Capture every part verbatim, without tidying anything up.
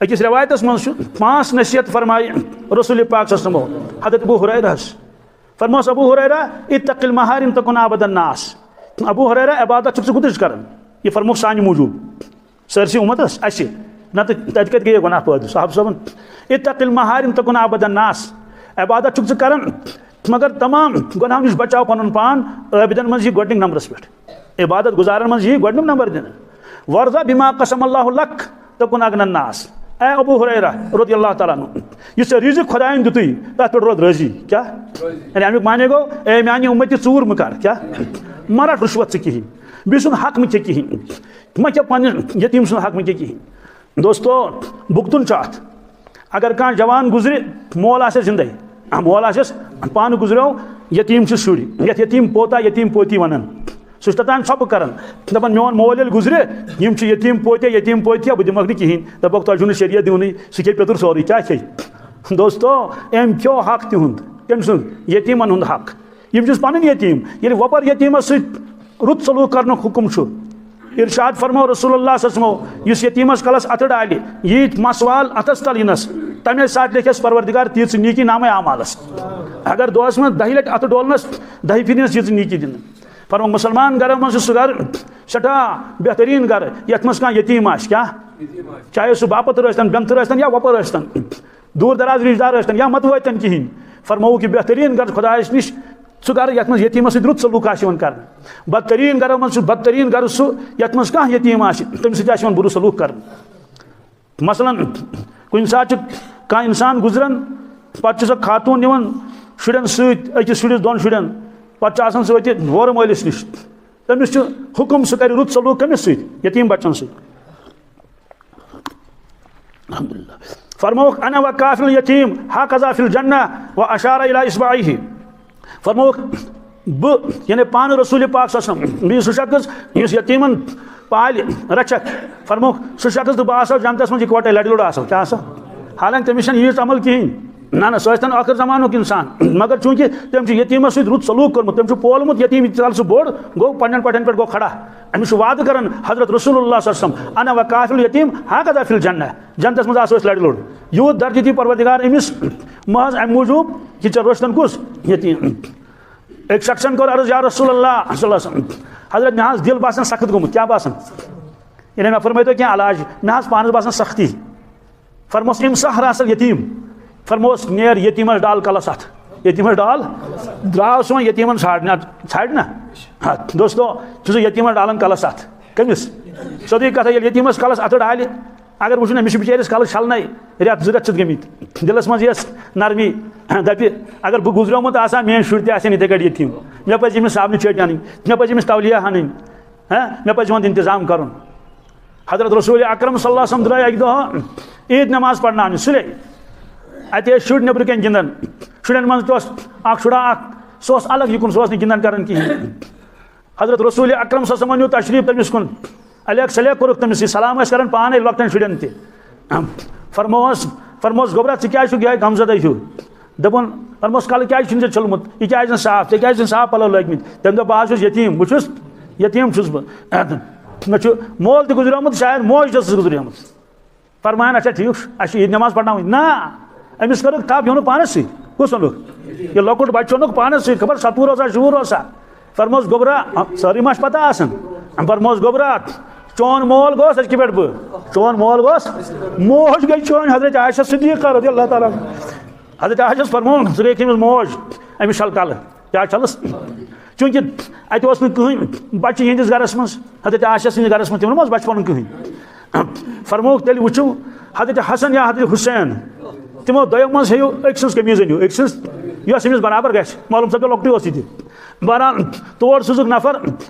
أکِس رٮ۪وایتَس منٛز چھُ پانٛژھ نصیحت فرمایہِ رسول پاک صلی اللہ علیہ وسلمو حضرت ابو ہریرہَس۔ فرموس ابو ہریرہ، "اتق المحارم تکن عبد الناس۔" ابو ہریرہ، عبادت چھُکھ ژٕ گُتٕج کران؟ یہِ فرموکھ سانہِ موٗجوٗب، سٲرسٕے اُمتس، اَسہِ۔ نتہٕ تَتہِ کَتہِ گٔیے گۄناہ پٲدٕ؟ صحابہٕ صٲبن، "اتق المحارم تکن عبد الناس۔" عبادت چھُکھ ژٕ کران، مگر تمام گۄناہو نِش بچاو پنُن پان۔ عٲبدن منٛز یی گۄڈٕنِکۍ نمبرس پٮ۪ٹھ، عبادت گُزارن منٛز یی گۄڈٕنیُک نمبر دِنہٕ۔ "وارضا بما قسم اللہ لک تکن اغنی الناس۔" اے ابو ہریرہ رضی اللہ تعالیٰ عنہ، یُس ژےٚ رزق خدایَن دیُتُے، تَتھ پٮ۪ٹھ روز رٲضی۔ کیٛاہ؟ یعنی اَمیُک معنی گوٚو، اے میٛانہِ اُمتی، ژوٗر مہٕ کر۔ کیٛاہ؟ مہ رَٹ رُشوت ژٕ کِہیٖنۍ، بیٚیہِ سُنٛد حق مہٕ کھےٚ کِہیٖنۍ، مہ کھےٚ پنٛنہِ یتیٖم سُنٛد حق مہٕ کھےٚ کِہیٖنۍ۔ دوستو، بُکتُن چھُ اَتھ۔ اگر کانٛہہ جوان گُزرِ، مول آسٮ۪س زِندَے، آ، مول آسٮ۪س، پانہٕ گُزریو، یتیٖم چھِ شُرۍ، یَتھ یتیٖم پوتا، یتیٖم پوتی وَنان۔ سُہ چھُ توٚتام ژھۄپہٕ کران، دَپان، "میون مول ییٚلہِ گُزرِ، یِم چھِ یتیٖم پوتے، یتیٖم پوتیا، بہٕ دِمَکھ نہٕ کِہیٖنۍ۔" دَپَکھ، "تۄہہِ چھُو نہٕ شریعت دِونٕے، سُہ کھیٚیہِ پیٚتُر سورُے، کیٛاہ کھیٚیہِ؟" دوستو، أمۍ کھیوٚو حق تِہُنٛد۔ کٔمۍ سُنٛد؟ یتیٖمَن ہُنٛد حق۔ یِم چھِس پَنٕنۍ یتیٖم۔ ییٚلہِ وۄپَر یتیٖمَس سۭتۍ رُت سلوٗک کرنُک حُکُم چھُ، ارشاد فرمو رسول اللہ صلی اللہ علیہ وسلم، یُس یتیٖمَس کلس اَتھٕ ڈالہِ، ییٖتۍ مَس وال اَتھَس تل یِنَس، تَمے ساتہٕ لیکھٮ۪س پروردگار تیٖژٕ نیٖکی نامے اعمالَس۔ اگر دۄہَس منٛز دَہہِ لَٹہِ اَتھٕ ڈولنَس، دَہہِ پھِرِ یِنَس ییٖژٕ نیٖکی دِنہٕ۔ فرمو، مُسلمان گرو منٛز چھُ سُہ گرٕ سٮ۪ٹھاہ بہتریٖن گرٕ، یَتھ منٛز کانٛہہ یتیٖم آسہِ۔ کیٛاہ؟ چاہے سُہ باپتر ٲسۍتن، بیٚنتر ٲسۍتن یا وۄپر ٲسۍتن، دوٗر دراز رِشتہٕ دار ٲسۍتن یا متوٲتۍ تن کِہیٖنۍ۔ فرمووُکھ، یہِ بہتریٖن گرٕ خۄدایَس نِش، سُہ گرٕ یَتھ منٛز یتیٖمَس سۭتۍ رُت سلوٗک آسہِ یِوان کرنہٕ۔ بدتریٖن گرو منٛز چھُ بدتریٖن گرٕ سُہ، یَتھ منٛز کانٛہہ یتیٖم آسہِ، تٔمِس سۭتۍ آسہِ یِوان بُرٕ سلوٗک کرنہٕ۔ مثلاً، کُنہِ ساتہٕ چھُ کانٛہہ اِنسان گُزران، پتہٕ چھُ سۄ خاتوٗن نِوان شُرٮ۪ن سۭتۍ، أکِس شُرِس، دۄن شُرٮ۪ن، پتہٕ چھُ آسان سُہ أتہِ وورٕ مٲلِس نِش۔ تٔمِس چھُ حُکُم، سُہ کرِ رُت سلوٗک کٔمِس سۭتۍ؟ یتیٖم بچن سۭتۍ۔ الحمدللہ۔ فرمووُکھ، "انا و کافل یتیم ہکذا فی الجنہ و اشار الی اصبعیہ۔" فرمووُکھ، بہٕ، یعنی پانہٕ رسول پاک صلی اللہ علیہ وسلم، بیٚیہِ سُہ شخص یُس یتیٖمن پالہِ، رچھکھ، فرمووُکھ، سُہ شخص تہٕ بہٕ آسو جنتس منٛز یِکوٹے، لڑِ لوٚڑ آسو۔ کیٛاہ آسو؟ حالانکہ تٔمِس چھَنہٕ ییٖژ عمل کِہیٖنۍ۔ نہ، نہ، سُہ ٲسۍتن ٲخر زمانُک اِنسان، مگر چوٗنٛکہِ تٔمۍ چھُ یتیٖمس سۭتۍ رُت سلوٗک کوٚرمُت، تٔمۍ چھُ پولمُت، یتیٖم ییٖتِس کالس سُہ بوٚڑ گوٚو، پنٛنٮ۪ن کۄٹھٮ۪ن پٮ۪ٹھ گوٚو کھڑا۔ أمِس چھُ وعدٕ کران حضرت رسول اللہ صلی اللہ علیہ وسلم، "انا و کافل یتیم ہکذا فی الجنہ۔" جنتس منٛز آسو أسۍ لڑِ لوٚڑ۔ یوٗت درجہٕ دی پروردگار أمِس محض امہِ موٗجوٗب، یہِ ژےٚ روشتن کُس؟ یتیٖم۔ أکۍ شخصن کوٚر عرض، "یا رسول اللہ صلی اللہ علیہ وسلم، حضرت، مےٚ حظ دِل باسان سخت گوٚمُت۔" کیٛاہ باسان؟ یعنی مےٚ فرمٲیتو کینٛہہ علاج، مےٚ حظ پانس باسان سختی۔ فرموس، "امسح راس الیتیم۔" فرموس، "نیر یتیٖمس ڈال کلس اتھ۔" یتیٖمس ڈال، درٛاو سون یتیٖمن ژھانٛڈنہِ، اتھ ژھانٛڈِ نا؟ ہا، دوستو، چھُ سُہ یتیٖمس ڈالان کلس اتھ۔ کٔمِس؟ سیوٚدُے کتھا، ییٚلہِ یتیٖمس کلس اتھٕ ڈالہِ، اگر وٕچھُن أمِس چھُ بِچٲرِس کلس چھلنے، رٮ۪تھ زٕ رٮ۪تھ چھِس گٔمٕتۍ، دِلس منٛز یِیَس نرمی، دپہِ، اگر بہٕ گُزریومُت آسہٕ ہا، میٲنۍ شُرۍ تہِ آسن یِتھے کٲٹھۍ یتیٖم، مےٚ پزِ أمِس صابنہِ چٲٹۍ انٕنۍ، مےٚ پزِ أمِس تولیہ انٕنۍ۔ ہاں، مےٚ پزِ یِہُنٛد انتظام کرُن۔ حضرت رسول اکرم صلی اللہ علیہ وسلم درٛاے اکہِ دۄہ عیٖد نماز پرناونہِ سُلے۔ اتہِ ٲسۍ شُرۍ نیٚبرٕ کنہِ گِنٛدان۔ شُرٮ۪ن منٛز تہِ اوس اکھ شُرا اکھ، سُہ اوس الگ یہِ کُن، سُہ اوس نہٕ گِنٛدان کران کِہیٖنۍ۔ حضرت رسول اکرم صلی اللہ علیہ وسلم نیوٗ تشریٖف تٔمِس کُن، علیک سلیک کوٚرُکھ تٔمِس، یہِ سلام ٲسۍ کران پانے لۄکٹٮ۪ن شُرٮ۪ن تہِ۔ فرمووس، فرمووس، "گوٚبرا، ژٕ کیٛازِ چھُکھ یِہوٚے غمزدہ ہیوٗ؟" دوٚپُن، فرمووس، "کلہٕ کیٛازِ چھُنہٕ ژےٚ چھوٚلمُت؟ یہِ کیٛازِ نہٕ صاف؟ ژےٚ کیٛازِ چھِنہٕ صاف پلو لٲگمٕتۍ؟" تٔمۍ دوٚپ، "بہٕ حظ چھُس یتیٖم، بہٕ چھُس یتیٖم چھُس بہٕ۔ مےٚ چھُ مول تہِ گُزریومُت، شاید موج تہِ ٲسٕس گُزریمٕژ۔" فرمایان، "اچھا ٹھیٖک چھُ، اَسہِ چھِ عیٖد نٮ۪ماز پرناوٕنۍ۔" نہ، أمِس کٔرٕکھ تھپھ، یہِ اوٚنُکھ پانس سۭتۍ۔ کُس اوٚنُکھ؟ یہِ لۄکُٹ بچہٕ اوٚنُکھ پانس سۭتۍ، خبر ستوُر اوسا، شُر اوسا۔ فرموس، "گوٚبرا"، سٲرٕے ما چھِ پتہ آسان۔ فرموس، "گوٚبرا، چون مول گوٚو، سۄ چھِ کہِ پٮ۪ٹھ بہٕ؟ چون مول گوٚو؟" موج گٔے چٲنۍ حضرت عائشہ صدیقہ رضی اللہ تعالیٰ عنہا۔ حضرت عائشہ فرمووُن، ژٕ گٔیکھ أمِس موج، أمِس چھل کلہٕ۔ کیٛاہ چھلس؟ چوٗنٛکہِ اتہِ اوس نہٕ کٕہٕنۍ بچہِ یِہنٛدِس گرس منٛز، حضرت عائشہ سٕنٛدِس گرس منٛز، تِمن منٛز بچپن کٕہٕنۍ۔ فرمووُکھ، تیٚلہِ وٕچھِو حضرت حسن یا حضرت حسین، تِمو دۄیو منٛز ہیٚیِو أکۍ سٕنٛز قمیٖض أنِو، أکۍ سٕنٛز، یۄس أمِس برابر گژھِ۔ معلوم سپدیو، لۄکٹُے اوس یہِ تہِ۔ بہرحال، تور سوٗزُکھ نفر،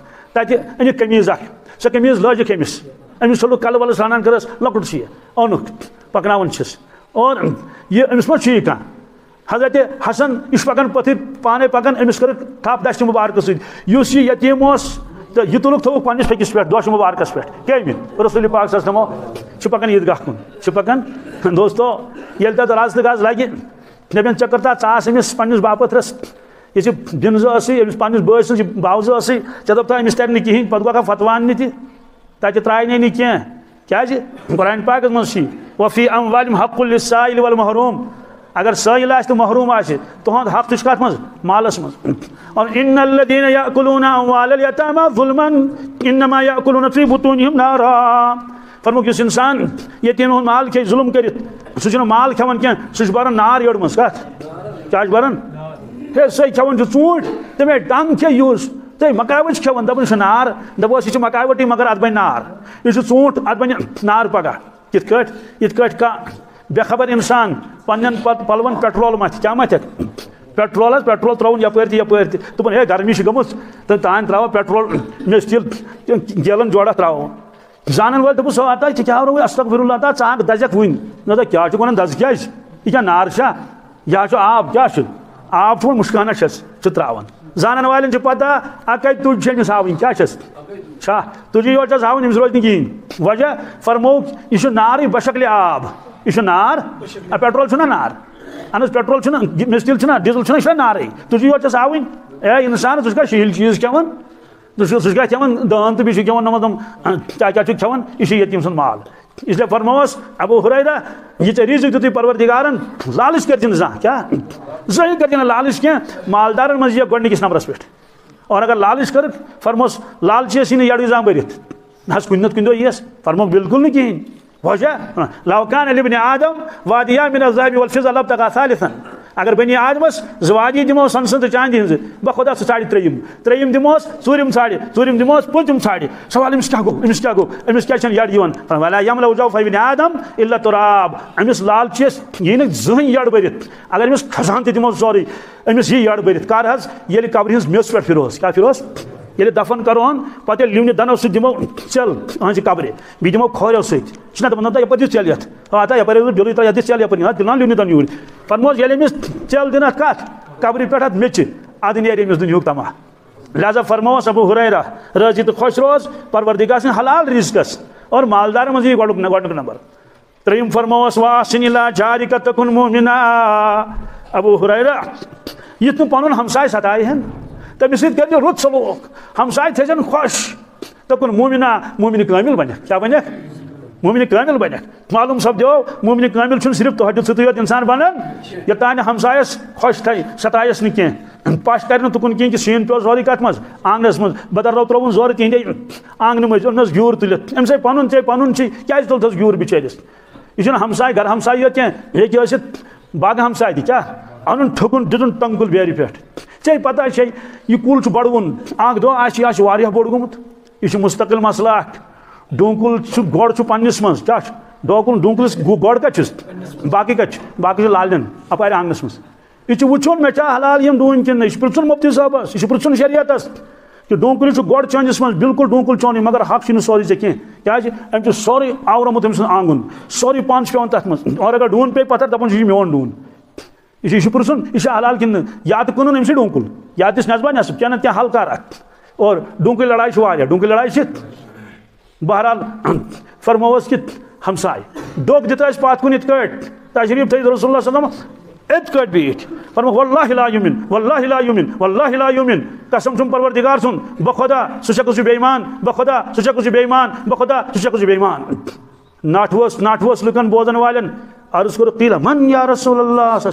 تتہِ أنِکھ قمیٖض اکھ، سۄ قمیٖض لٲجِکھ أمِس، أمِس چھوٚلُکھ کلہٕ ولہٕ، سرٛانان کٔرٕس، لۄکُٹ چھُ یہِ، اوٚنُکھ، پکناوان چھِس۔ اور یہِ أمِس ما چھُ یہِ کانٛہہ؟ حضرت حسن، یہِ چھُ پکان پٔتھٕرۍ پانے پکان، أمِس کٔرٕکھ تھپھ دستہِ مبارکہٕ سۭتۍ۔ یُس یہِ یتیٖم اوس تہٕ یہِ تُلُکھ تھوٚوُکھ پننِس پھیٚکِس پٮ۪ٹھ، دوشہِ مبارکس پٮ۪ٹھ۔ کمہِ؟ رسول پاک صلی اللہ علیہ وسلم چھُ پکان عیٖدگاہ کُن، چھُ پکان۔ دوستو، ییٚلہِ تتھ رز تہٕ گز لگہِ، دپن، "ژےٚ کٔرتھا ژاس أمِس پننِس باپتھرس؟ یہِ چھِ بِنزٕ ٲسٕے، أمِس پننِس بٲے سٕنٛز یہِ باوزٕ ٲسٕے، ژےٚ دوٚپتھا أمِس ترِ نہٕ کِہیٖنۍ؟" پتہٕ گوٚو اکھ فتویٰ اننہِ تہِ۔ تتہِ ترٛایہِ نے نہٕ کینٛہہ۔ کیٛازِ؟ قرآن پاکس منٛز چھُ یہِ، وفی اموالہم حق للسائل والمحروم۔ اگر سائل آسہِ تہٕ محروم آسہِ، تُہُنٛد حق تہِ چھُ کتھ منٛز؟ مالس منٛز۔ اور ان الذین یاکلون اموال الیتامی ظلما انما یاکلون فی بطونہم نارا۔ فرمووُکھ، یُس انسان یتیٖمن ہُنٛد مال کھیٚیہِ ظلم کٔرِتھ، سُہ چھُنہٕ مال کھٮ۪وان کینٛہہ، سُہ چھُ بران نار یٔڈ منٛز۔ کتھ؟ کیٛاہ چھُ بران؟ ہے، سُے کھٮ۪وان چھُ ژوٗنٛٹھۍ، تٔمۍ ہے ڈنگ کھے یُس، تٔمۍ مکاوٹ چھِ کھٮ۪وان، دپان چھُ نار، دپوس یہِ چھُ مکاوٹٕے مگر اتھ بنہِ نار، یہِ چھُ ژوٗنٛٹھ، اتھ بنہِ نار پگاہ۔ کِتھ کٲٹھۍ؟ یِتھ کٲٹھۍ کانٛہہ بے خبر انسان پننٮ۪ن پت-، پلون پیٹرول متھِ، کیٛاہ متھِ؟ پیٹرول حظ، پیٹرول ترٛاوُن یپٲرۍ تہِ یپٲرۍ تہِ۔ دوٚپُن، ہے، گرمی چھِ گٔمٕژ، تہٕ تانۍ ترٛاوو پیٹرول، مےٚ چھِ تیٖل گیلن جوڑا ترٛاوو۔ زانن وٲلۍ دوٚپُس، "ہے، ہتا، ژےٚ کیٛاہ رووُے؟ استغفر اللہ، ژٕ ژاگ دزکھ وُنۍ۔" مےٚ دوٚپ، "کیٛاہ چھُکھ ونان، دزٕ کیٛازِ؟ یہِ کیٛاہ نار چھا؟ یہِ حظ چھُ آب، کیٛاہ چھُ؟ آب چھُ وۄنۍ مُشکانہ چھَس ژٕ ترٛاوان۔" زانن والٮ۪ن چھِ پتہ، اکے تُج چھِ أمِس ہاوٕنۍ، کیٛاہ چھَس؟ چھا؟ تُجی یوت چھَس ہاوٕنۍ، أمِس روزِ نہٕ کِہیٖنۍ۔ وجہ فرمووُکھ، یہِ چھُ نارٕے بشکلِ آب۔ یہِ چھُ نار۔ آ، پیٹرول چھُنہ نار؟ اہن حظ، پیٹرول چھُنہ، مِستِل چھُنہ، ڈیزل چھُنہ، یہِ چھُنہ نارٕے؟ تُجی یوت چھَس ہاوٕنۍ۔ اے انسان، ژٕ چھُکھا شیٖل چیٖز کھٮ۪وان؟ ژٕ چھُ-، ژٕ چھُکھا کھٮ۪وان دٲن تہٕ بیٚیہِ چھُکھ کھٮ۪وان، مطلب، کیٛاہ کیٛاہ چھُکھ کھٮ۪وان؟ یہِ چھُ یتیٖم سُنٛد مال۔ اس لیے فرمووس ابو ہریرہ، یہِ ژےٚ رزق دیُتُے پروردگارن، لالچ کٔرۍ زِ نہٕ زانٛہہ۔ کیٛاہ؟ زٕہٕے کٔرۍ زِ نہٕ لالچ کینٛہہ، مالدارن منٛز یِیَکھ گۄڈٕنِکِس نمبرس پٮ۪ٹھ۔ اور اگر لالچ کٔرٕکھ، فرمووس، لالچی ٲسی نہٕ یڑٕے زانٛہہ بٔرِتھ۔ نہ حظ، کُنہِ نتہٕ کُنہِ دۄہ یِیَس، فرمووُکھ، بالکل نہٕ کِہیٖنۍ۔ وجہ، لو کان لابن آدم وادیان من الذهب والفضة لابتغى ثالثا۔ اگر بنی آدمس زٕ وادی دِمو سۄنہٕ سٕنٛز تہٕ چاندِ ہٕنٛزٕ، بہ خدا سُہ ژھانڈِ ترٛیٚیِم، ترٛیٚیِم دِموس، ژوٗرِم ژھانڈِ، ژوٗرِم دِموس، پوٗنٛژِم ژھانڈِ۔ سوال، أمِس کیٛاہ گوٚو؟ أمِس کیٛاہ گوٚو؟ أمِس کیٛازِ چھَنہٕ یڑ یِوان؟ فرمووُکھ، ولا یملأ جوف ابن آدم الا التراب۔ أمِس لالچیس یی نہٕ زٕہٕنۍ یڑ بٔرِتھ۔ اگر أمِس خزانہٕ تہِ دِمو سورُے، أمِس یی یڑ بٔرِتھ۔ کر حظ؟ ییٚلہِ قبرِ ہٕنٛز میٚژ پٮ۪ٹھ پھِروس۔ کیٛاہ پھِروس؟ ییٚلہِ دفن کرون، پتہٕ ییٚلہِ لِونہِ دنو سۭتۍ دِمو ژٮ۪ل أہنٛزِ قبرِ، بیٚیہِ دِمو کھورٮ۪و سۭتۍ۔ چھِنہ دَپان، "نہ، یَپٲرۍ دِ ژٮ۪ل یَتھ۔ آ، تہٕ یَپٲرۍ اوس بِلٕے ترٛاو، یَتھ دِ ژٮ۪ل یَپٲرۍ، یَتھ دِلان لِونہِ دَنہٕ یوٗرۍ۔" فرمووس، ییٚلہِ أمِس ژٮ۪ل دِنَتھ کَتھ قبرِ پٮ۪ٹھ اَتھ میٚژِ، اَدٕ نیرِ أمِس دُنیاہُک تَماہ۔ لہذا فرمووس ابو ہُریرہ، رٲضی تہٕ خۄش روز پروردگار سٕنٛدِ حلال رِزقَس اور مالدارَن منٛز یی گۄڈُنیُک، گۄڈٕنیُک نمبر۔ ترٛیٚیِم فرمووس، "وَأَحْسِنْ إِلَىٰ جَارِكَ تَكُنْ مُؤْمِنًا۔" ابو ہُریرہ، یُتھ نہٕ پَنُن ہمساے ستایہِ ہن، تٔمِس سۭتۍ کٔرۍزِ رُت سلوک، ہمساے تھٲیزٮ۪ن خۄش۔ تکن مومنا، مومن کامل بنکھ۔ کیا بنکھ؟ مومن کامل بنکھ۔ معلوم سپدیو، مومن کامل چھُنہٕ صرف تۄہہِ دیُتسٕے یوت انسان بنان، یوٚتام نہٕ ہمسایس خۄش تھایہِ، ستایس نہٕ کینٛہہ۔ پش کرِ نہٕ تُکُن کینٛہہ کہِ شیٖن پیوٚو سورُے کتھ منٛز؟ آنگنس منٛز۔ بدر رو ترٛووُن زورٕ تِہنٛدے آنگنہٕ مٔنٛزۍ، اوٚننس گیوٗر تُلِتھ۔ أمِس ہے پنُن، ژےٚ پنُن چھُے، کیازِ تُلتھس گیوٗر بِچٲرِس؟ یہِ چھُنہٕ ہمساے، گرٕ ہمساے یوت کینٛہہ، یہِ ہیٚکہِ ٲسِتھ باغہٕ ہمساے تہِ۔ کیٛاہ؟ اَنُن ٹھُکُن، دیُتُن ٹنٛگُل بیرِ پٮ۪ٹھ۔ ژےٚ پتہ چھے، یہِ کُل چھُ بڑوُن، اکھ دۄہ آسہِ، یہِ آسہِ واریاہ بوٚڑ گوٚمُت۔ یہِ چھُ مستقل مسلہٕ اکھ۔ ڈوٗنۍ کُل چھُ، گۄڈٕ چھُ پننِس منٛز، کیٛاہ چھُ؟ ڈوٗنۍ کُل، ڈوٗنۍ کُلِس گۄ-، گۄڈٕ کتہِ چھُس؟ باقٕے کتہِ چھُ؟ باقٕے چھُ لالنٮ۪ن اپارِ آنگنس منٛز۔ یہِ چھُ وٕچھُن مےٚ چھا حلال یِم ڈوٗنۍ کِنہٕ نہ۔ یہِ چھُ پرٛژھُن مفتی صٲبس، یہِ چھُ پرٛژھُن شریعتس۔ کہِ ڈوٗنۍ کُلِس چھُ گۄڈٕ چٲنِس منٛز، بالکل ڈوٗنۍ کُل چونُے، مگر حق چھُنہٕ سورُے ژےٚ کینٛہہ۔ کیٛازِ؟ أمۍ چھُ سورُے آورمُت أمۍ سُنٛد آنٛگُن، سورُے پان چھُ پٮ۪وان تتھ منٛز۔ اور اگر ڈوٗن پیٚیہِ پتھر، دپان چھُ، "یہِ چھُ میون ڈوٗن۔" یہِ چھُ، یہِ چھُ پرٛژھُن، یہِ چھا حلال کِنہٕ نہٕ؟ یا تہٕ کٕنُن أمۍ سٕے ڈوٗنۍ کُل، یا دِس نٮ۪صبا نٮ۪صٕب، کینٛہہ نتہٕ کینٛہہ حل کر اتھ۔ اور ڈوٗنۍ کُلۍ لڑایہِ چھِ واریاہ، ڈوٗنۍ کُلۍ لڑایہِ چھِ۔ بہرحال، فرمووس کہِ ہمساے، ڈوٚکھ دِتھ ٲسۍ پتھ کُن یِتھ کٲٹھۍ، تشریف تھٲوِتھ رسول اللہ صلی اللہ علیہ وسلم أتھۍ کٲٹھۍ بِہِتھ۔ فرمووُکھ، "واللہ لا یؤمن، واللہ لا یؤمن، واللہ لا یؤمن۔" قسم چھُم پروردگار سُنٛد، بہٕ خۄدا، سُہ شخص چھُ بے ایمان، بہٕ خۄدا، سُہ شخص چھُ بے ایمان، بہٕ خۄدا، سُہ شخص چھُ بے ایمان۔ ناٹھوس، ناٹھوس لُکن بوزن والٮ۪ن عرض کوٚر، "قیل من یا رسول اللہ؟"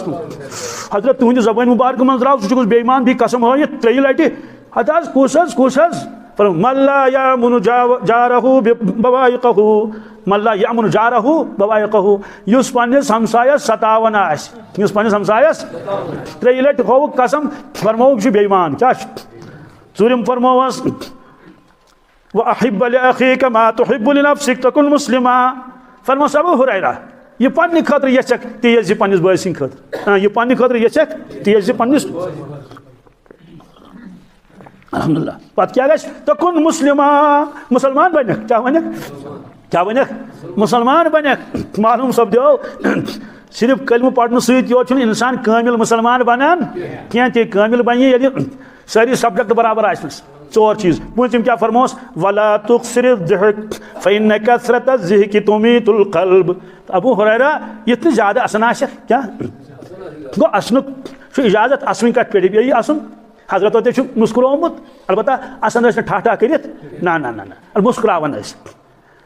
حضرت، تُہنٛدِ زبٲنۍ مبارکہٕ منٛز درٛاو، سُہ چھُ گوٚمُت بے ایمان، بیٚیہِ قسم ہٲوِتھ ترٛیٚیہِ لٹہِ۔ ہتہٕ حظ، کُس حظ، کُس حظ؟ فرمووُکھ، "من لا یأمن جا-، جارہ بہ-، بوائقہ، من لا یأمن جارہ بوائقہ۔" یُس پننِس ہمسایس ستاوان آسہِ، یُس پننِس ہمسایس ترٛیٚیہِ لٹہِ ہووُکھ قسم، فرمووُکھ، یہِ چھُ بے ایمان۔ کیٛاہ چھُ؟ ژوٗرِم فرمووس، "وأحب لأخيك ما تحب لنفسك تكن مسلما۔" فرمووس ابو ہریرہ، یہِ پننہِ خٲطرٕ یژھکھ، تی یژھ زِ پننِس بٲے سٕنٛدِ خٲطرٕ۔ آ، یہِ پننہِ خٲطرٕ یژھکھ، تی یژھ زِ پننِس۔ الحمدللہ۔ پتہٕ کیٛاہ گژھِ؟ "تکن مسلما۔" مسلمان بنکھ۔ کیٛاہ بنکھ؟ کیٛاہ بنکھ؟ مسلمان بنکھ۔ معلوم سپدیو، صرف کلمہٕ پرنہٕ سۭتۍ یوت چھُنہٕ انسان کٲمل مسلمان بنان کینٛہہ۔ تہِ کٲمل بنہِ، ییٚلہِ سٲری subject برابر آسنَس۔ ژور چیٖز۔ پوٗنٛژِم کیٛاہ فرموس؟ "ولا تکثر الضحک فإن کثرة الضحک تمیت القلب۔" ابو ہریرہ، یُتھ نہٕ زیادٕ اسان آسہِ۔ کیٛاہ؟ گوٚو، اسنُک چھُ اجازت اسوٕنۍ کتھ پٮ۪ٹھ، بیٚیہِ اسُن۔ حضرتو تہِ چھُ مسکرومُت، البتہ اسان ٲسۍ نہٕ ٹھاہ ٹھاہ کٔرِتھ۔ نہ، نہ، نہ، نہ۔ مسکراوان ٲسۍ۔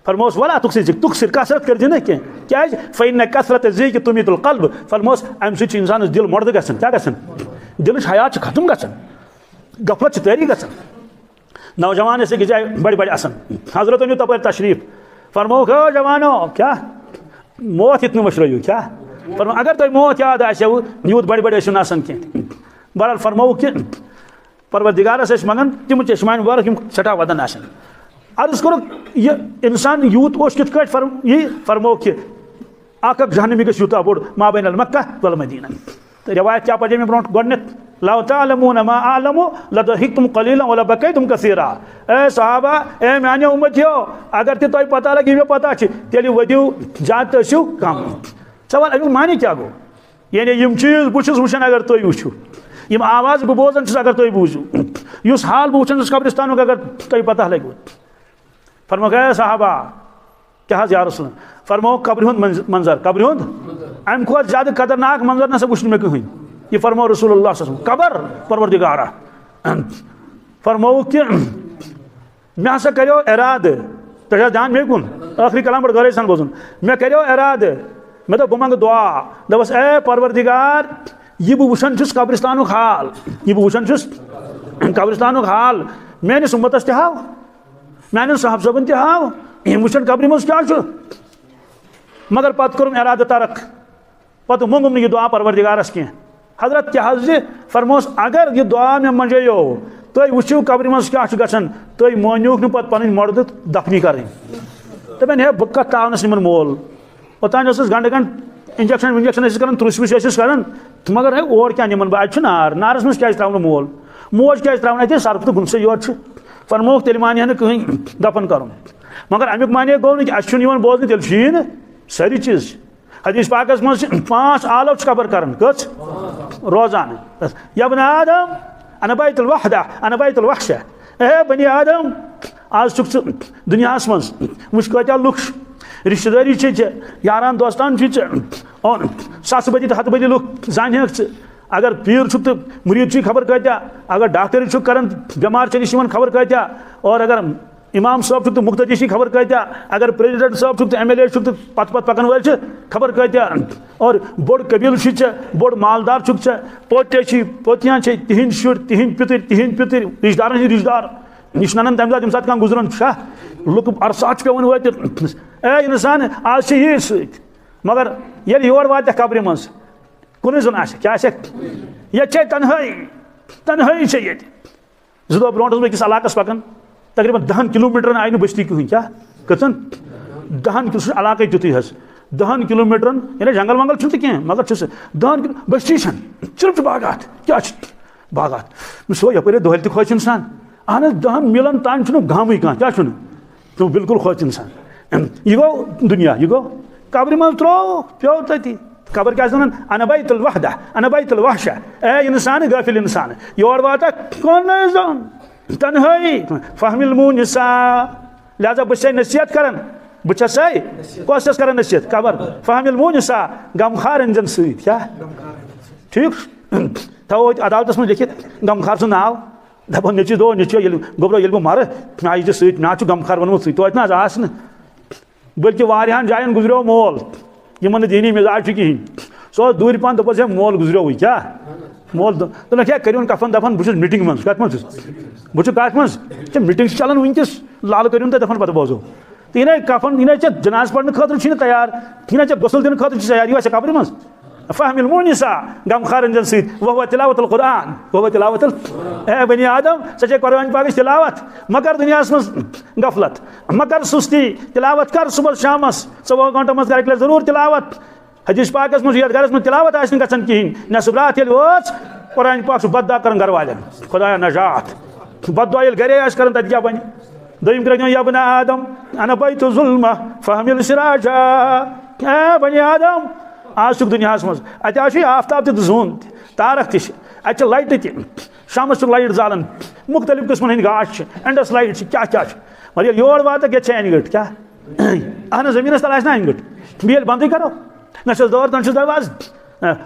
فرموس، "ولا تُکثِر ذِکر، تُکثِر، کثرت کٔرۍ زِ نہٕ کینٛہہ۔" کیٛازِ؟ "فإن کثرة الذِکر تُمیٖتُ القلب۔" فرموس، اَمہِ سۭتۍ چھُ اِنسانَس دِل مۄردٕ گژھان۔ کیٛاہ گژھان؟ دِلٕچ حیات چھِ ختم گژھان، غفلت چھِ طٲری گژھان۔ نوجوان ٲسۍ أکِس جایہِ بڑِ بڑِ آسان۔ حضرت أنِو تپٲرۍ تشریٖف۔ فرمووُکھ، "او جوانو، کیٛاہ موت یِتھ نہٕ مٔشرٲیِو، کیٛاہ؟" فرمو، "اگر تۄہہِ موت یاد آسیو، یوٗت بڑِ بڑِ ٲسِو نہٕ آسان کینٛہہ۔" بہرحال فرمووُکھ کہِ پروردگارس ٲسۍ منگان تِم چشمانہِ مبارک یِم سٮ۪ٹھاہ ودان آسن۔ عرض کوٚرُکھ، یہِ انسان یوٗت اوس کِتھ کٲٹھۍ فرم-، یہِ فرمووُکھ کہِ اکھ اکھ جہنمی گژھِ یوٗتاہ بوٚڑ ما بین المکہ والمدینہ۔ تہٕ رٮ۪وایت کیٛاہ پَرے مےٚ برونٛٹھ گۄڈٕنٮ۪تھ؟ "لو تعلمون ما اعلم لضحکتم قلیلا ولبکیتم کثیرا۔" اے صحابہ، اے میانیو اُمتیو، اگر تہِ تۄہہِ پتہ لگہِ یہِ مےٚ پتہ چھِ، تیٚلہِ ؤدِو زیادٕ تہٕ ٲسِو کم۔ سوال، اَمیُک معنی کیٛاہ گوٚو؟ یعنی یِم چیٖز بہٕ چھُس وٕچھان اگر تُہۍ وٕچھِو، یِم آواز بہٕ بوزان چھُس اگر تُہۍ بوٗزِو، یُس حال بہٕ وٕچھان چھُس قبرستانُک اگر تۄہہِ پتہ لگہِ۔ فرمووُکھ، اے صحابہ، کیٛاہ حظ یا رسول اللہ؟ فرمووُکھ، قبرِ ہُنٛد منظ-، منظر، قبرِ ہُنٛد۔ اَمہِ کھۄتہٕ زیادٕ خطرناک منظر نہ سا وٕچھ نہٕ مےٚ کٕہٕنۍ۔ یہِ فرموو رسول اللہ صلی اللہ علیہ وسلم، قبر پروردگارا۔ فرمووُکھ کہِ مےٚ ہسا کریو ارادٕ، تۄہہِ چھا دھیان مےٚ کُن؟ ٲخری کلام بڑٕ غورٕ سان بوزُن۔ مےٚ کریو ارادٕ، مےٚ دوٚپ، بہٕ منٛگہٕ دعا۔ دوٚپُس، اے پروردگار، یہِ بہٕ وٕچھان چھُس قبرستانُک حال، یہِ بہٕ وٕچھان چھُس قبرستانُک حال، میٲنِس اُمتس تہِ ہاو، میانٮ۪ن صحابہٕ صٲبن تہِ ہاو، یِم وٕچھن قبرِ منٛز کیٛاہ چھُ۔ مگر پتہٕ کوٚرُم ارادٕ ترک، پتہٕ مونٛگُم نہٕ یہِ دعا پروردگارس کینٛہہ۔ حضرت کیٛاہ حظ زِ فرموس، اگر یہِ دعا مےٚ منٛجیو، تُہۍ وٕچھِو قبرِ منٛز کیٛاہ چھُ گژھان، تُہۍ مٲنِوکھ نہٕ پتہٕ پنٕنۍ مۄردٕ دفنی کرٕنۍ۔ دپان، ہے، بہٕ کتھ تاونس یِمن مول؟ اوٚتام ٲسٕس گنڈٕ گنڈٕ انجیکشن ونجیکشن ٲسِس کران، ترُس وُس ٲسِس کران، تہٕ مگر ہے، اور کیٛاہ نِمن بہٕ؟ اتہِ چھُ نار، نارس منٛز کیٛازِ ترٛاونہٕ مول؟ موج کیٛازِ ترٛاونہٕ اَتہِ؟ سرپھ تہٕ گُن سا یورٕ چھُ۔ فرمووُکھ، تیٚلہِ مانہِ ہا نہٕ کٕہٕنۍ دفن کرُن۔ مگر امیُک معنی گوٚو نہٕ کہِ اَسہِ چھُنہٕ یِوان بوزنہٕ، تیٚلہِ چھُ یی نہٕ سٲری چیٖز۔ حدیث پاکس منٛز چھِ پانٛژھ عالم چھِ قبر کران۔ کٔژ؟ روزانہٕ۔ یا ابن آدم، انا بیت الوحدہ، انا بیت الوحشہ۔ اے بنی آدم، آز چھُکھ ژٕ دُنیاہس منٛز، وٕچھ کۭتیاہ لُکھ چھِ، رشتہٕ دٲری چھِ ژےٚ، یاران دوستان چھِ ژےٚ، اور ساسہٕ بٔدی تہٕ ہتہٕ بٔدی لُکھ زانہِ ہکھ ژٕ۔ اگر پیٖر چھُکھ تہٕ مُریٖد چھُے خبر کۭتیاہ، اگر ڈاکٹر چھُکھ کران، بٮ۪مار ژےٚ نِش یِوان خبر کۭتیاہ، اور اگر امام صٲب چھُکھ تہٕ مُقتدی چھُے خبر کۭتیاہ، اگر پریزیڈنٹ صٲب چھُکھ تہٕ ایم ایل اے چھُکھ تہٕ پتہٕ پتہٕ پکن وٲلۍ چھِ خبر کۭتیاہ، اور بوٚڑ قبیٖلہٕ چھُے ژےٚ، بوٚڑ مالدار چھُکھ ژےٚ، پوتے چھُے، پوتیاں چھے، تِہِنٛدۍ شُرۍ، تِہِنٛدۍ پِتٕرۍ، تِہِنٛدۍ پِتٕرۍ، رشتہٕ دارن ہٕنٛدۍ رشتہٕ دار، یہِ چھُنہٕ ننان تمہِ ساتہٕ ییٚمہِ ساتہٕ کانٛہہ گُزران چھُ۔ لُکھ عرصات چھُ پٮ۪وان وٲتِتھ۔ اے انسان، آز چھِ یی سۭتۍ، مگر ییٚلہِ یور واتکھ قبرِ منٛز، کُنُے زوٚن آسہِ، کیٛاہ آسہِ؟ ییٚتہِ چھے تنہٲیی، تنہٲیی چھے ییٚتہِ۔ زٕ دۄہ برونٛٹھ اوسُس بہٕ أکِس علاقس پکان، تقریباً دہن کلوٗمیٹرن آیہِ نہٕ بستی کٕہٕنۍ۔ کیٛاہ؟ کٔژن؟ دہن کِلوٗ، سُہ چھُ علاقے تیُتھُے حظ۔ دہن کلوٗمیٹرن، یعنی جنگل ونگل چھُنہٕ تہِ کینٛہہ، مگر چھُ سُہ دہن کِلوٗ، بستی چھَنہٕ، صرف چھُ باغات۔ کیٛاہ چھُ؟ باغات۔ مےٚ سُہ یپٲرۍ ہے دۄہلہِ تہِ کھوژِ انسان۔ اہن حظ، دہن میٖلن تام چھُنہٕ گامٕے کانٛہہ۔ کیٛاہ چھُنہٕ؟ تِم بالکل کھوژِ انسان۔ یہِ گوٚو دُنیا، یہِ گوٚو قبرِ منٛز ترٛوو، پیوٚو تٔتی۔ قبر کیٛاہ چھِ وَنان؟ انا بیت الوحدہ، انا بیت الوحشہ۔ اے انسان، غافل انسان، یور واتکھ کُنُے زوٚن، تنہٲیی، فہم المونسا۔ لہذا بہٕ چھُسے نصیحت کران، بہٕ چھُسے، کۄس چھَس کران نصیحت؟ قبر۔ فہم المونسا، غمخار أنزٮ۪ن سۭتۍ۔ کیٛاہ؟ ٹھیٖک؟ تھاوو أتھۍ عدالتس منٛز لیکھِتھ غمخار سُنٛد ناو۔ دپان، نیٚچوۍ دوٚپ، نیٚچوۍ، ییٚلہِ گوٚبرو، ییٚلہِ بہٕ مرٕ، مےٚ آیہِ ژےٚ سۭتۍ، مےٚ حظ چھُ غمخار ووٚنمُت سۭتۍ، توتہِ نہ حظ آس نہٕ۔ بلکہِ واریاہن جاین گُزریو مول، یِمن نہٕ دینی مزاج چھُ کِہینۍ۔ سُہ اوس دوٗرِ پہن، دوٚپُس، ہے، مول گُزریووٕے، کیٛاہ؟ مول دو-، دوٚپنَکھ، ہے، کٔرِوُن کفن دفن، بہٕ چھُس میٖٹنگ منٛز۔ کتھ منٛز چھُس؟ بہٕ چھُس کتھ منٛز؟ یہِ چھِ میٖٹنگ چھِ چلان وٕنکیٚس، لالہٕ کٔرِوُن تُہۍ دفن، پتہٕ بوزو۔ تہٕ یہِ نَے کفن، یہِ نَے ژےٚ جنازٕ پرنہٕ خٲطرٕ چھُنہٕ تیار، یہِ نَے ژےٚ غسل دِنہٕ خٲطرٕ چھُ تیار، یہِ آسہِ قبرِ منٛز۔ فہم المونسا، غمخار أنزٮ۪ن سۭتۍ، وہو تلاوت القرآن، وہو تلاوت ال-، اے بنی آدم، ژےٚ چھے قرآن پاکٕچ تلاوت، مہ کر دُنیاہس منٛز غفلت، مہ کر سُستی، تلاوت کر صبحس شامس، ژوٚوُہو گھنٹو منٛز کر اکہِ لٹہِ ضروٗر تلاوت۔ حدیث پاکس منٛز چھُ، یتھ گرس منٛز تلاوت آسہِ نہٕ گژھان کِہینۍ، نٮ۪صٕف راتھ ییٚلہِ وٲژ، قرآن پاک چھُ بد دعا کران گرٕ والٮ۪ن، خدایا نجات۔ بد دعا ییٚلہِ گرے آسہِ کران، تتہِ کیٛاہ بنہِ؟ دوٚیِم کرے، یا بنی آدم، انا بیت ظلمہ، فہم السراجا۔ اے بنی آدم، آز چھُکھ دُنیاہس منٛز، اتہِ آز چھُ آفتاب تہِ تہٕ زوٗن تہِ، تارک تہِ چھِ، اتہِ چھِ لایٹہٕ تہِ، شامس چھُکھ لایٹ زالان، مُختٔلِف قٕسمن ہٕنٛدۍ گاش چھِ، اینڈس لایٹ چھِ، کیٛاہ کیٛاہ چھُ، مگر ییٚلہِ یور واتکھ، ییٚتہِ چھِ انہِ گٔٹ۔ کیٛاہ؟ اہن حظ، زٔمیٖنس تل آسہِ نا انہِ گٔٹ، بیٚیہِ ییٚلہِ بندٕے کرو، نہ چھُس دٲر، نہ چھُس دروازٕ۔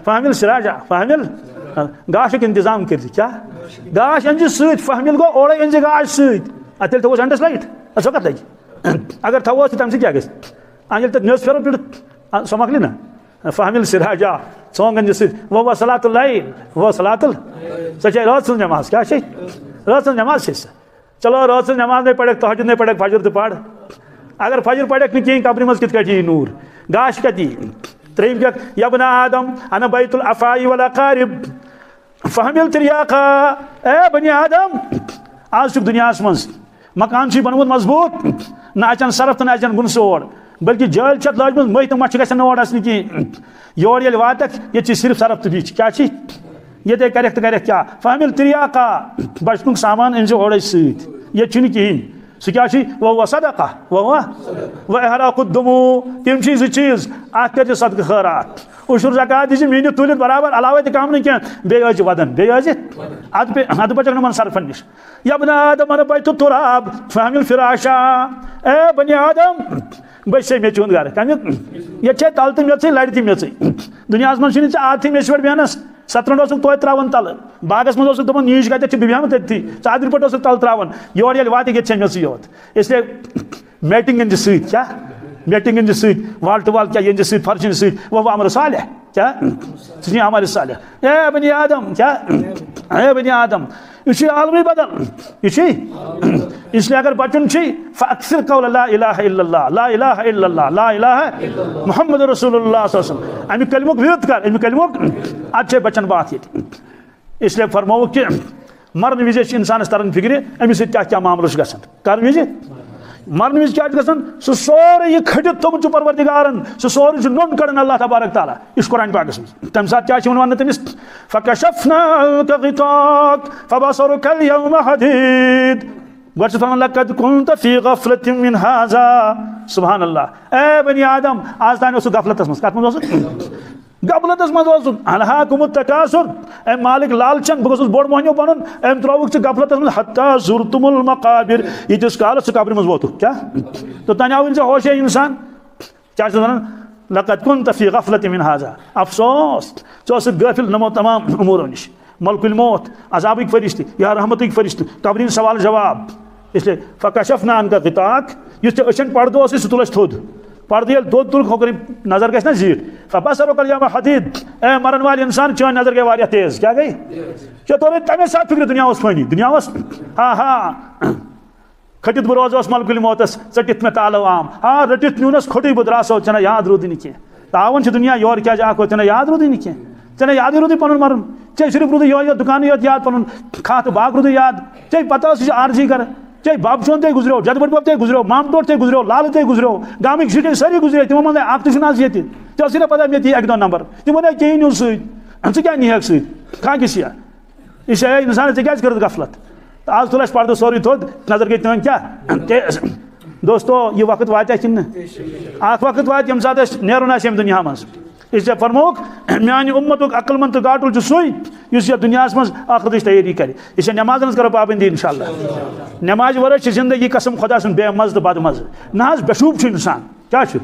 فہمِل سراجا، فہمِل، گاشُک انتظام کٔرۍ زِ۔ کیٛاہ؟ گاش أنۍ زِ سۭتۍ، فہمِل گوٚو اورَے أنۍ زِ گاش سۭتۍ۔ اَدٕ تیٚلہِ تھوٚوُس اینڈس لایٹ، اَدٕ سۄ کَتھ لَگہِ؟ اگر تھاوو أسۍ، تَمہِ سۭتۍ کیٛاہ گژھِ؟ آ، ییٚلہِ تَتھ نٮ۪س پھِرو پٮ۪ٹھ، آ، سۄ مۄکلہِ نا؟ فہمل سراجا، ژونٛگن دِ سۭتۍ، وۄنۍ وۄنۍ صلاۃ اللَیل، وۄنۍ صلاۃ ال-، سۄ چھےٚ رٲژ سٕنٛز نٮ۪ماز۔ کیٛاہ چھےٚ؟ رٲژ سٕنٛز نٮ۪ماز چھےٚ سۄ۔ چلو، رٲژ سٕنٛز نٮ۪ماز نَے پَرَکھ، تہجد نَے پَرَکھ، فجر تہِ پَر۔ اگر فجر پَرَکھ نہٕ کِہیٖنۍ، قبرِ منٛز کِتھ کٔٹھۍ یی نوٗر؟ گاش کَتہِ یی؟ ترٛیٚیِم کیٛاہ؟ یَبْنَ آدَم، اَنَا بَیْتُ الْأَفَاءِ وَالْأَقَارِبِ۔ فہمل تِریاقا، اے بنی آدم، آز چھُکھ دُنیاہَس منٛز، مکان چھُے بنومُت مضبوٗط، نہ اَژَن سرف تہٕ نہ اَژَن گُنہٕ سور، بلکہِ جٲلۍ چھَتھ لٲجمٕژ، مٔہۍ تہٕ مَچھِ گژھن نہٕ اور اَژنہِ کِہیٖنۍ۔ یور ییٚلہِ واتَکھ، ییٚتہِ چھِ صرف سرف تہٕ بِچ۔ کیٛاہ چھِ؟ ییٚتے کَرٮ۪کھ تہٕ کَرٮ۪کھ کیٛاہ؟ فہمل تِریاقا، بچنُک سامان أنۍ زِ اورَے سۭتۍ، ییٚتہِ چھُنہٕ کِہیٖنۍ۔ سُہ کیٛاہ چھُ؟ وَهُوَ صَدَقَةٌ، وَهُوَ، وَإِحْرَاقُ الدُّمُوعِ۔ تِم چھِ زٕ چیٖز، اَکھ کٔرۍ زِ صدقہٕ خٲرات، عشر زکوٰۃ دِ زِ میٖنِتھ تُلِتھ برابر، علاوَے تہِ کم نہٕ کینٛہہ، بیٚیہِ ٲسۍ زِ وَدَن، بیٚیہِ ٲسۍ زِ اَدٕ پے-، اَدٕ بَچَکھ نہٕ یِمَن صرفَن نِش۔ یَبْنَ آدَمَ، اَنَا بَیْتُ التُّرَابِ، فَاحْمِلْ فِرَاشَا۔ اے بنی آدم، بہٕ چھسے میٚژِ ہُنٛد گرٕ۔ کَمیُک؟ ییٚتہِ چھے تَلہٕ تہِ میٚژٕے، لَرِ تہِ میٚژٕے۔ دُنیاہَس منٛز چھُنہٕ ژےٚ عادتھٕے میٚژِ پٮ۪ٹھ بیٚہنَس۔ سترنٛڈ اوسُکھ توتہِ ترٛاوان تَلہٕ۔ باغَس منٛز اوسُکھ دَپان، "نیٖج کَتٮ۪تھ چھِ، بہٕ بیٚہمہٕ تٔتھی۔" ژادرِ پٮ۪ٹھ اوسُکھ تَلہٕ ترٛاوان۔ یورٕ ییٚلہِ واتہِ، ییٚتہِ چھے میٚژٕے یوت۔ اس لیے میٹنگ أنۍ زِ سۭتۍ، کیٛاہ؟ میٹنگ أنۍ زِ سۭتۍ، وال ٹو وال کیٛاہ أنۍ زِ سۭتۍ، فرش أنۍ زِ سۭتۍ، وَهُوَ عَمَلٌ صَالِحٌ۔ کیٛاہ؟ سُہ چھُ عمل صالح۔ اے بنی آدم، کیٛاہ؟ اے بنی آدم، یہِ چھُ عالمٕے بدل۔ یہِ چھُ۔ اس لیے اگر بچُن چھُے، فَأَكْثِرْ قَوْلَ لَا إِلَهَ إِلَّا اللَّهُ، لَا إِلَهَ إِلَّا اللَّهُ، لَا إِلَهَ مُحَمَّدٌ رَسُولُ اللَّهِ صَلَّى اللَّهُ عَلَيْهِ وَسَلَّمَ۔ اَمہِ کلمُک ورد کر، اَمہِ کلمُک، اَدٕ چھے بچن باتھ ییٚتہِ۔ اس لیے فرمووُکھ کہ مرن وِزِ چھِ انسانس تران فکرِ، أمِس سۭتۍ کیٛاہ کیٛاہ معاملہٕ چھُ گژھان۔ کرن وِزِ، مرن وِزِ کیٛاہ چھُ گژھان؟ سُہ سورُے یہِ کھٔٹِتھ تھوٚمُت چھُ پروردگارن، سُہ سورُے چھُ نوٚن کڑان اللہ تبارک تعالیٰ۔ یہِ چھُ قرآن پاکس منٛز۔ تمہِ ساتہٕ کیٛاہ چھِ یِمن وننہٕ تٔمِس؟ فَكَشَفْنَا عَنْكَ غِطَاءَكَ فَبَصَرُكَ الْيَوْمَ حَدِيدٌ۔ گۄڈٕ چھُ فرماوان، لَقَدْ كُنْتَ فِي غَفْلَةٍ مِنْ هَذَا۔ سبحان اللہ۔ اے بنی آدم، آز تام اوسُکھ غفلتس منٛز۔ کتھ منٛز اوسُکھ؟ غفلتس منٛز اوسُکھ۔ أَلْهَاكُمُ التَّكَاثُرُ۔ اے مالک لالچن، بہٕ گوٚژھُس بوٚڑ مۄہنیو بنُن، أمۍ ترٛووُکھ ژٕ غفلتس منٛز، حَتَّىٰ زُرْتُمُ الْمَقَابِرَ، ییٖتِس کالس ژٕ قبرِ منٛز ووتُکھ۔ کیٛاہ؟ توٚتام آو نہٕ ژےٚ ہوشے انسان۔ کیٛاہ چھُس ونان؟ لَقَدْ كُنْتَ فِي غَفْلَةٍ مِنْ هَذَا۔ افسوس، ژٕ اوسُکھ غٲفل یِمو تمام امورو نِش۔ ملک الموت، عذابٕکۍ فرشتہٕ یا رحمتٕکۍ فرشتہٕ، قبرِ ہٕنٛدۍ سوال جواب۔ اس لیے فَكَشَفْنَا عَنْكَ غِطَاءَكَ، یُس ژےٚ أچھن پردٕ اوسُے، سُہ تُل اَسہِ تھوٚد۔ پردٕ ییٚلہِ تھوٚد تُلُکھ، ہۄکھ گٔے نظر گژھِ نا زیٖٹھ۔ فَبَصَرُكَ الْيَوْمَ حَدِيدٌ۔ اے مرن وٲلۍ انسان، چٲنۍ نظر گٔے واریاہ تیز۔ کیٛاہ گٔے؟ ژےٚ توٚرُے تَمے ساتہٕ فِکرِ، دُنیا اوس فٲنی، دُنیا اوس، ہا ہا۔ کھٔٹِتھ بہٕ روزٕ اوس ملکُل موتس، ژٔٹِتھ مےٚ تالو عام۔ آ، رٔٹِتھ نیونس کھوٚٹٕے بہٕ درٛاسو، ژےٚ نہ یاد روٗدٕے نہٕ کینٛہہ۔ تاوَن چھُ دُنیا، یورٕ کیٛازِ اکھ ووت، ژےٚ نہ یاد روٗدٕے نہٕ کینٛہہ۔ ژےٚ نہ یادٕے روٗدٕے پنُن مرُن۔ ژےٚ صرف روٗدُے یِہوٚے یوت دُکانٕے یوت یاد، پنُن کھاہ تہٕ باغ روٗدٕے یاد۔ ژےٚ پتہ ٲسٕے ژےٚ عارضی کران۔ ژےٚ بب چون تے گُزریو، جد بڈبب تے گُزریو، مامہٕ ٹوٹھ تے گُزریو، لالہٕ تے گُزریو، گامٕکۍ شُرۍ سٲری گُزرے، تِمو منٛز نَے اکھ تہِ چھُنہٕ آز ییٚتہِ۔ ژےٚ ٲسٕے نہ پتہ مےٚ تہِ یہِ اکہِ دۄہ نمبر۔ تِمو نَے کِہیٖنۍ نیوٗ سۭتۍ۔ ژٕ کیٛاہ نِہَکھ سۭتۍ؟ کھاہ کِس یا؟ یہِ چھا، اے انسان، ژےٚ کیٛازِ کٔرٕتھ غفلت؟ تہٕ آز تُل اَسہِ پردٕ سورُے تھوٚد، نظر گٔے تُہنٛد کیٛاہ؟ تیز۔ دوستو، یہِ وقت واتیٛا کِنہٕ نہٕ؟ اکھ وقت واتہِ، ییٚمہِ ساتہٕ أسۍ نیرُن آسہِ ییٚمہِ دُنیا منٛز۔ اس لیے فرمووُکھ، میانہِ اُمتُک عقل مند تہٕ گاٹُل چھُ سُے، یُس یَتھ دُنیاہَس منٛز ٲخرتٕچ تیٲری کرِ۔ اس لیے نٮ۪مازن ہٕنٛز کرو پابندی انشاءاللہ۔ نٮ۪مازِ ورٲے چھِ زندگی قسم خۄدا سُنٛد بے مزٕ تہٕ بد مزٕ۔ نہ حظ، بے شوٗب چھُ انسان۔ کیٛاہ چھُ؟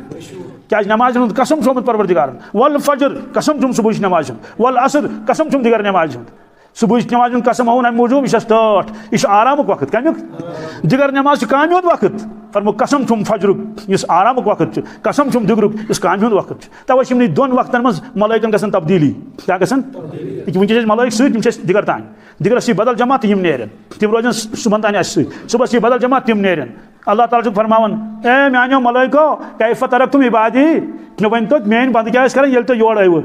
کیٛازِ نٮ۪مازِ ہُنٛد قسم چھُ آمُت پروردگارن۔ والفجر، قسم چھُم صبحٕچ نٮ۪مازِ ہُنٛد۔ والعصر، قسم چھُم دِگر نٮ۪مازِ ہُنٛد۔ صبحٕچ نٮ۪مازِ ہُنٛد قسم آوُن اَمہِ موٗجوٗب، یہِ چھَس ٹٲٹھ، یہِ چھُ آرامُک وقت۔ کَمیُک؟ دِگر نٮ۪ماز چھُ کامہِ ہُنٛد وقت۔ فرموو، قسم چھُم فجرُک، یُس آرامُک وقت چھُ، قسم چھُم دِگرُک، یُس کامہِ ہُنٛد وقت چھُ۔ تَوَے چھِ یِمنٕے دۄن وقتَن منٛز ملٲیکَن گژھان تبدیٖلی۔ کیٛاہ گژھان؟ ییٚکیٛاہ وٕنکیٚس چھِ أسۍ ملٲیِک سۭتۍ، تِم چھِ اَسہِ دِگر تام۔ دِگرَس چھِ بدل جماعت، تِم نیرن۔ تِم روزن صُبحَن تام اَسہِ سۭتۍ۔ صُبحَس چھِ بدل جماعت، تِم نیرن۔ اللہ تعالیٰ چھُ فرماوان، اے میٛانیو ملٲیکو، کیف ترکتم عبادی، مےٚ ؤنۍ تو، میٛٲنۍ بندٕ کیٛاہ ٲسۍ کران، ییٚلہِ تُہۍ یورٕ ٲیوٕ؟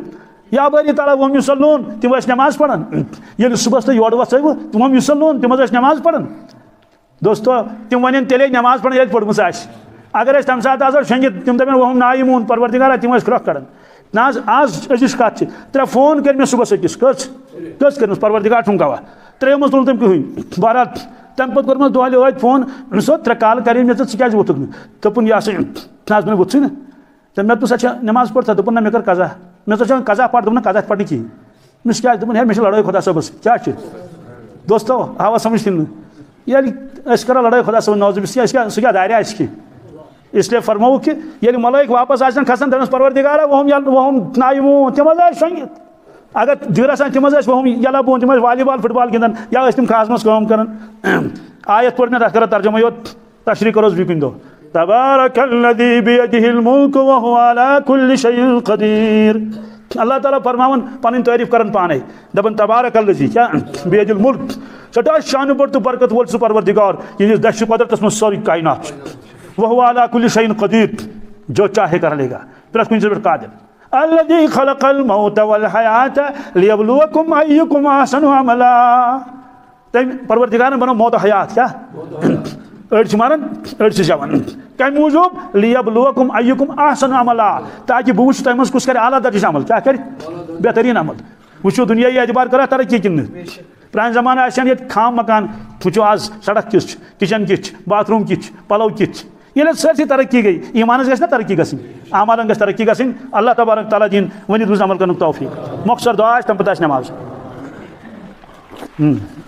یا بٲری تعالیٰ، وَہُم یُصَلُّون، تِم ٲسۍ نٮ۪ماز پران۔ ییٚلہِ صُبحَس تُہۍ یورٕ وۄتھٲیوٕ، تِم وَہُم یُصَلُّون، تِم حظ ٲسۍ نٮ۪ماز پران۔ دوستو، تِم وَنن تیٚلے نٮ۪ماز پران، ییٚلہِ پٔرمٕژ آسہِ۔ اگر أسۍ تَمہِ ساتہٕ آسو شۄنٛگِتھ، تِم دَپن، وَہُم نائمون، پروردگارا، تِم ٲسۍ کرٛۄکھ کڑان۔ نہ حظ، آز أزِچ کَتھ چھِ، ترٛےٚ فون کٔرۍ مےٚ صُبحَس أکِس۔ کٔژ؟ کٔژ کٔرمٕژ؟ پروردگار چھُم گواہ۔ ترٛیٚیو منٛز تُل نہٕ تٔمۍ کٕہٕنۍ۔ بہرحال، تَمہِ پَتہٕ کوٚرمَس دۄہلہِ ٲدۍ فون، أمِس دوٚپ، "ترٛےٚ کالہٕ کَرے مےٚ ژےٚ، ژٕ کیٛازِ ووٚتھُکھ نہٕ؟" دوٚپُن، "یہِ ہسا یہِ، نہ حظ، مےٚ ووٚتھُے نہٕ۔" تہٕ مےٚ دوٚپُس، "اچھا، نٮ۪ماز پٔر تھا؟" دوٚپُن، "نہ، مےٚ کٔر قضا۔" مےٚ دوٚپُس، "اچھا، قضا پَر؟" دوٚپُن، "نہ، قضا تہِ پَر نہٕ کِہیٖنۍ۔" مےٚ دوٚپُس، "کیٛازِ؟" دوٚپُن، "ہے، مےٚ چھِ لڑٲے خۄدا صٲبَس سۭتۍ۔" کیٛاہ چھِ؟ دوستو، آوا سمجھ کِنہٕ نہٕ؟ ییٚلہِ أسۍ کرو لڑٲے خۄدا صٲبَس، نعوذ باللہ، أسۍ کیٛاہ، سُہ کیٛاہ دارِ اَسہِ کہِ؟ اس لیے فرمووُکھ کہ ییٚلہِ ملٲیِک واپس آژن کھسان، دَپنَس، "پروردگارا، وَہُم یَل-، وَہُم نائمون"، تِم حظ ٲسۍ شۄنٛگِتھ۔ اگر دِگر آسان، تِم حظ ٲسۍ وَہُم یَلہٕ بۄن، تِم ٲسۍ والی بال، فٹ بال گِنٛدان، یا ٲسۍ تِم کھاہَس منٛز کٲم کران۔ آیت پٔر مےٚ، تَتھ کرو ترجمہ یوت، تشریح کرو أسۍ بیٚیہِ کُنہِ دۄہ۔ تبارک الذی بیدہ الملک وہو علی کل شیء قدیر۔ اللہ تعالیٰ فرماوان، پنٕنۍ تعریف کران پانے، دپان، تبارک الذی، کیا؟ بیدہ الملک، سٹھا شان بڑ تو برکت وول سُہ پروردگار، ییٚمِس دستِ قدرتس منٛز سٲرٕے کائنات چھُ۔ وہو علی کل شیء قدیر، جو چاہے کر لے گا، پرٛٮ۪تھ کُنہِ چیٖزس پٮ۪ٹھ قادر۔ الذی خلق الموت والحیات لیبلوکم ایکم احسن عملا۔ تٔمۍ پروردگارن بنوو موت و حیات، کیا؟ أڑۍ چھِ مران، أڑۍ چھِ زٮ۪وان۔ کمہِ موٗجوٗب؟ لیبلوکم ایکم احسن عملا، تاکہ بہٕ وٕچھٕ تۄہہِ منٛز کُس کرِ اعلیٰ درجٕچ عمل۔ کیٛاہ کرِ؟ بہتریٖن عمل۔ وٕچھِو، دُنیاہی اعتبار کٔرا ترقی کِنہٕ نہٕ؟ پرٛانہِ زمانہٕ آسہِ ہن ییٚتہِ خام مکان، وٕچھِو آز سڑک کِژھ چھِ، کچن کِتھ چھِ، باتھ روٗم کِتھ چھِ، پلو کِتھ چھِ۔ ییٚلہِ سٲرسٕے ترقی گٔے، ایٖمانس گژھِ نا ترقی گژھٕنۍ؟ اعمالن گژھِ ترقی گژھٕنۍ۔ اللہ تبارک تعالیٰ دِیِن وۄنۍ درست عمل کرنُک توفیق۔ مۄختصر دعا آسہِ، تَمہِ پتہٕ آسہِ نماز۔ ہم۔